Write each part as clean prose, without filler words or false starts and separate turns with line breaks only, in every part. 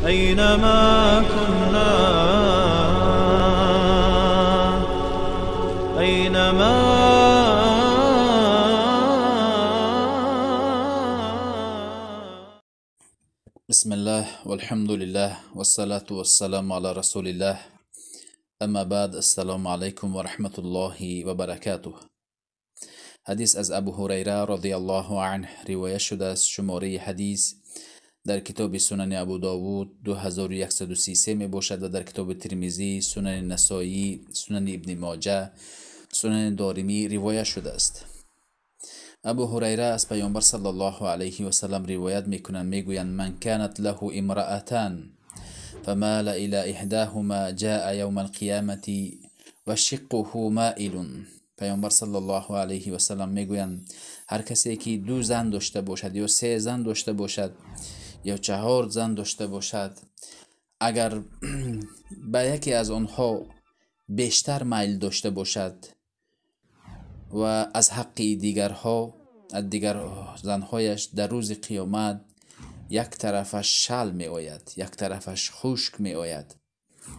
أينما كنا، أينما.
بسم الله والحمد لله والصلاة والسلام على رسول الله، اما بعد، السلام علیکم و رحمت الله و برکاته. حدیث از ابو هریره رضی الله عنه روایت شده است. شماره حدیث در کتاب سنن ابو داود 2133 می باشد و در کتاب ترمذی، سنن نسائی، سنن ابن ماجه، سنن دارمی روایت شده است. ابو هریره از پیامبر صلی الله علیه و سلم روایت میکنند، میگویند: من كانت له امرأتان فمال الى احداهما جاء یوم القیامة وشقه مائل. پیامبر صلی الله علیه و سلم میگویند: هر کسی که دو زن داشته باشد یا سه زن داشته باشد یا چهار زن داشته باشد، اگر به یکی از آنها بیشتر میل داشته باشد و از حق دیگرها، از دیگر زنهایش، در روز قیامت یک طرفش شل می آید، یک طرفش خشک می آید.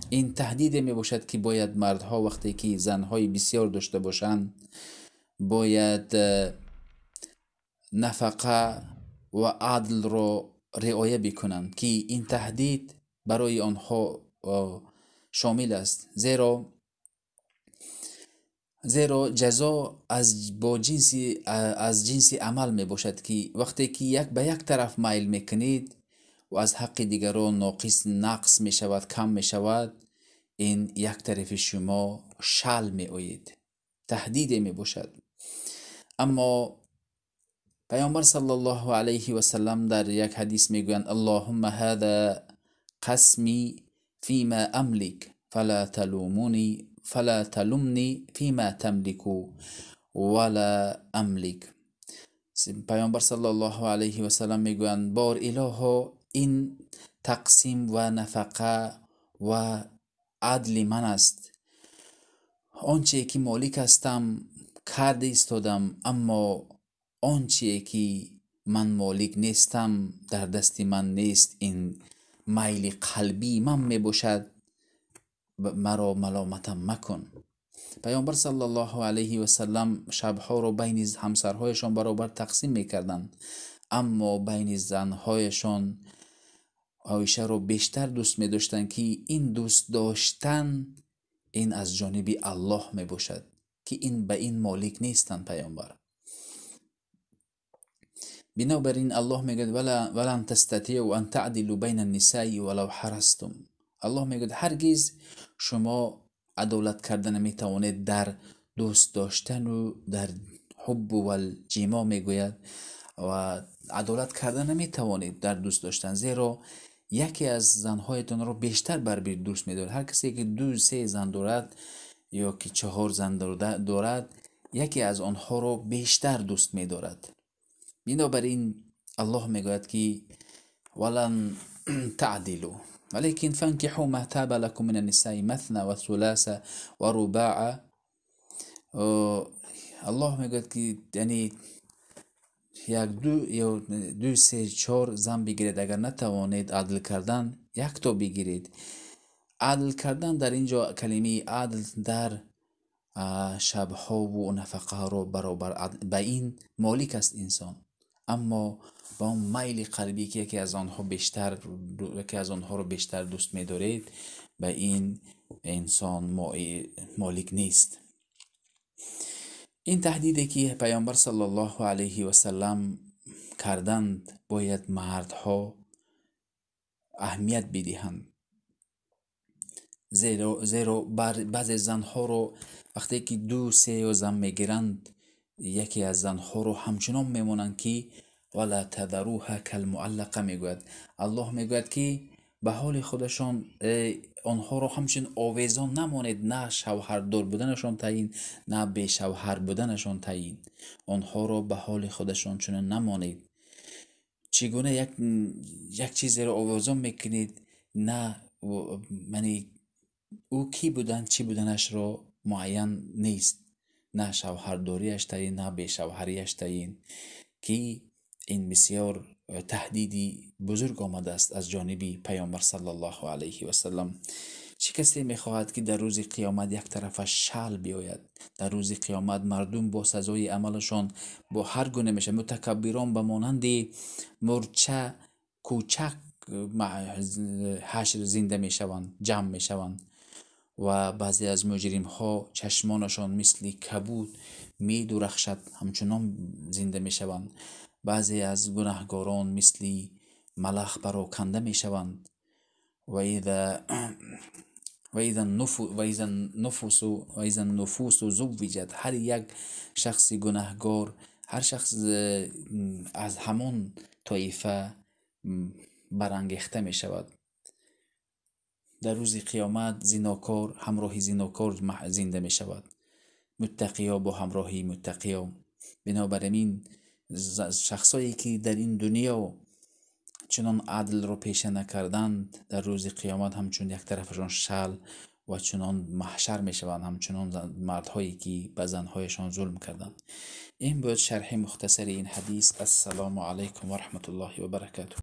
این تهدید می باشد که باید مردها وقتی که زنهای بسیار داشته باشند، باید نفقه و عدل را رعایه بکنند که این تهدید برای آنها شامل است. زیرا جزا از با جنس از جنس عمل می باشد که وقتی که یک به یک طرف میل میکنید و از حق دیگران ناقص نقص می شود، کم می شود، این یک طرف شما شل می آید، تهدید می باشد. اما پیامبر صلی الله علیه و سلم در یک حدیث میگویند: اللهم هذا قسمی فيما املك فلا تلوموني فلا تلومني فيما تملك ولا املك. پیامبر صلی الله علیه و سلم میگویند: بار الها، این تقسیم و نفقه و عدل من است، آنچه که مالک هستم کرده ایستادم، اما آنچه که من مالک نیستم، در دست من نیست، این میل قلبی من می باشد، مرا ملامتم مکن. پیامبر صلی الله علیه و سلم شبها را بین همسرهایشان برابر تقسیم میکردند، اما بین زنهایشان عایشه را بیشتر دوست می داشتند که این دوست داشتن این از جانب الله می باشد که این به این مالک نیستند پیامبر. بنابراین الله میگوید: ولن تستطیعوا ان تعدلوا بین النساء ولو حرصتم. الله میگوید هرگز شما عدالت کردن نمیتوانید در دوست داشتن و در حب و الجما میگوید و عدالت کردن نمیتوانید در دوست داشتن، زیرا یکی از زنهایتان را بیشتر بر دوست میدارد. هر کسی که دو سه زن دارد یا که چهار زن دارد، یکی از آنها را بیشتر دوست میدارد. بنابراین الله میگوید که ولن تعدلوا ولكن فانكحوا ما تاب لكم من النساء مثنى وثلاث ورباع. الله میگوید که یعنی یک دو یا دو سه چهار زن بگیرید، اگر نتوانید عدل کردن یک تا بگیرید. عدل کردن در اینجا کلمه عدل در شبها و نفقه را برابر به این مالک است انسان، اما با اون میل قلبی که یکی از آنها بیشتر، یکی از آنها رو بیشتر دوست می‌دارید، به این انسان مالک نیست. این تهدیدی که پیامبر صلی الله علیه و سلم کردند باید مردها اهمیت بدهند، زیرا بعض زنها رو وقتی که دو سه زن میگیرند، یکی از زنها رو همچنان میمونند که ولا تذروها کالمعلقه میگوید. الله میگوید که به حال خودشان آنها رو همچنین آویزان نمانید، نه شوهردار بودنشان تعیین، نه بی شوهر بودنشان تعیین، آنها رو به حال خودشان چنین نمانید. چگونه یک چیزی رو آویزان میکنید، نه منی او کی بودن چی بودنش رو معین نیست، نه شوهرداریش تعیین، نه بی شوهریش تعیین، که این بسیار таҳдиди бузург омадааст аз ҷониби Паёмбар саллаллоҳу алайҳи васаллам. Чӣ касе мехоҳад, ки дар рӯзи қиёмат як тарафаш шал биёяд? Дар рӯзи қиёмат мардум бо сазои амалашон бо ҳар гуна мешаванд. Мутакаббирон ба монанди мурча кӯчак ҳашр зинда мешаванд, ҷамъ мешаванд ва баъзе аз муҷримҳо чашмонашон мисли кабуд медурахшад, ҳамчунон зинда мешаванд. Баъзе аз гунаҳгорон мисли малах пароканда мешаванд. Ва иза нуфусу зуввиҷат, ҳар як шахси гунаҳгор, ҳар шахс аз ҳамон тоифа барангехта мешавад. Дар рӯзи қиёмат зинокор ҳамроҳи зинокор зинда мешавад, муттақиё бо ҳамроҳи муттақиё. Бинобар ин шахсое, ки дар ин дунё чунон адлро пеша накарданд, дар рӯзи қиёмат ҳамчун як тарафашон шал ва чунон маҳшар мешаванд, ҳамчунон мардҳое, ки ба занҳояшон зулм карданд. Ин буд шарҳи мухтасари ин ҳадис. Ассалому алайкум ва раҳматуллоҳи ва баракатуҳ.